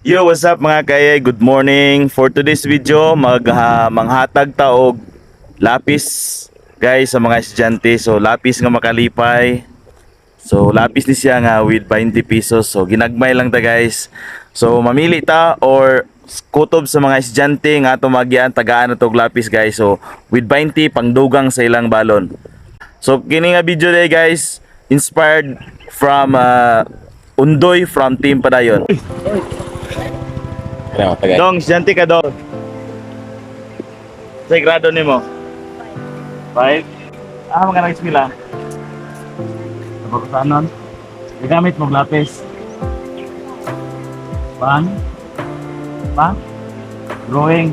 Yo, what's up, mga kayay? Good morning. For today's video, manghatag ta og lapis, guys, sa mga estudyante. So lapis nga makalipay. So lapis ni siya nga with 20 pesos. So ginagmay lang ta, guys. So mamili ta or kutob sa mga estudyante nga ato magian tagaan na tog lapis, guys. So with 20 pangdugang sa ilang balon. So kini nga video day, guys, inspired from Undoy from Team Padayon. Ano, tagay. Dong, estudyante ka, dong. Sa grado nimo? 5. Ah, mga nag-eskwela. Sa Gagamit mo lapis. Pan? Pa? Drawing.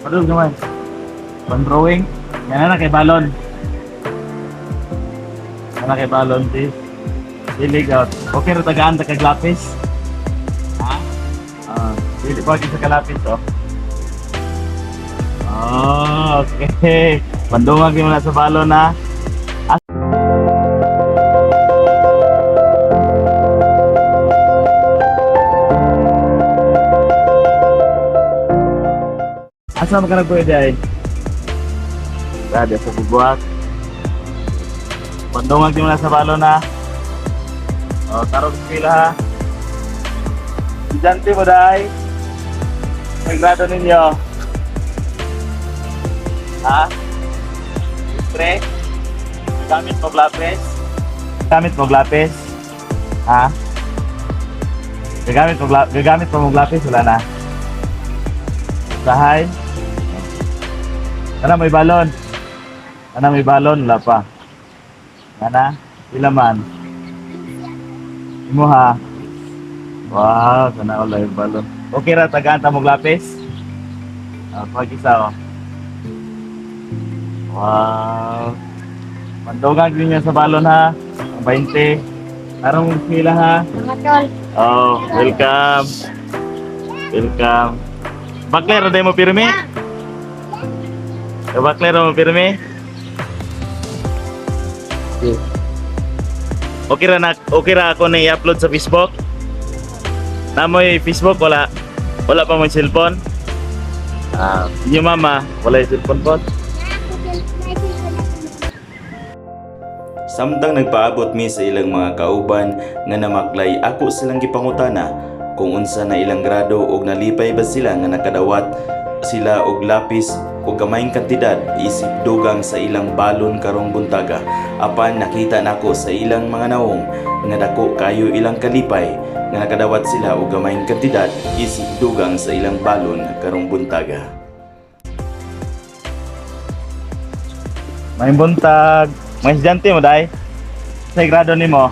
Ano gamay? Pan drawing. Yan na kay balon. Yan na kay balon, sis. Dili out. Okay ra tagaan ta kag lapis. Ha? Ah, dili pa sa kalapis, oh. Ah, okay. Pandungag mo na sa balon na. Asa man ka nagpwede ay? Grabe sa bubuhat. Pandungag mo na sa balon na. Oh, tarong pila ha. Estudyante mo dai. May grado ninyo. Ha? Tre? Gamit mo lapis? Gamit mo lapis? Ha? Gagamit mo lapis? Wala na. Sahay? Ana may balon. Ana may balon, wala pa. Ana, pila man? Imo ha. Wow, sana all yung balon. Okay ra tagaan ta mong lapis? Ah, pag isa oh. Wow. Mandungan din niya sa balon ha. Ang 20. Arong pila ha. Mga tol. Oh, welcome. Welcome. Bakler ra mo pirmi? Bakler mo pirmi? Okay ra na, okay ra ako na i-upload sa Facebook. Namoy Facebook wala. Wala pa mo cellphone. Ah, inyo mama, wala yung cellphone po. Samtang nagpaabot mi sa ilang mga kauban nga namaklay, ako silang gipangutana kung unsa na ilang grado og nalipay ba sila nga nakadawat sila og lapis og gamayng kantidad isip dugang sa ilang balon karong buntaga. Apan nakita nako sa ilang mga nawong nga dako kayo ilang kalipay nga nakadawat sila og gamayng kantidad isip dugang sa ilang balon karong buntaga. May buntag. Mga estudyante mo, day? Sa grado nimo?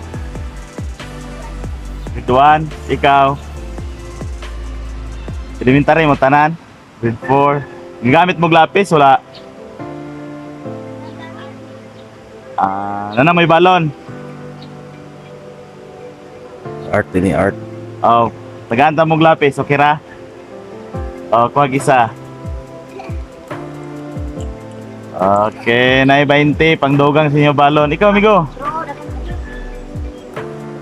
Grade 1, ikaw. Elementary mo, tanan? Grade 4. Gagamit mo lapis, wala? Ah, nana may balon. Art din art. Oh, tagaan ta mong lapis, okay ra? Oh, kuwag isa. Okay, nay 20, pangdugang sa inyo balon. Ikaw, amigo.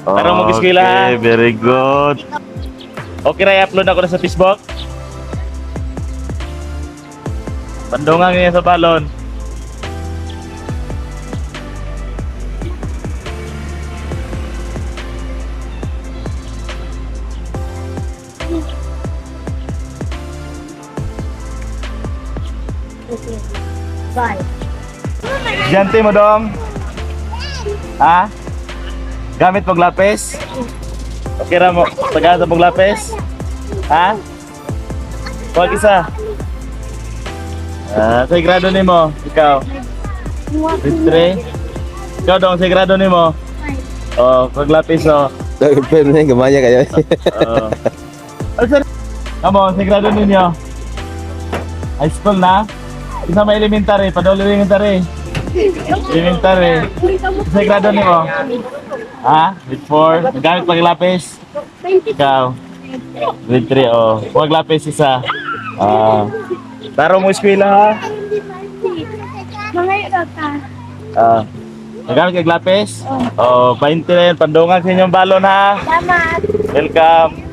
Tarong mo eskwela. Okay, very good. Okay ra i-upload ako na sa Facebook. Pandungan niya sa balon. Bye. Estudyante mo dong. Ha? Gamit mong lapis? Okay ra mo. Tagaan sa mong lapis? Ha? Huwag isa. Ah, sa grado nimo, ikaw. Grade 3. Ikaw dong, sa grado nimo. Oh, pag lapis oh. Pero na gamaya kayo. Oh. Oh, sir. Amo, sa grado ninyo. High school na? Isa may elementary, padol elementary. Elementary. Sa grado nimo? Ha? Grade 4. Nagamit pag lapis? Ikaw. Grade 3, oh. Huwag lapis isa. Ah. Taro mo eskwela ha? Mga yun ta. Ah. Nagamit kag lapis? Oh, 20 na yun. Pandungan sa inyong balon ha. Salamat. Welcome.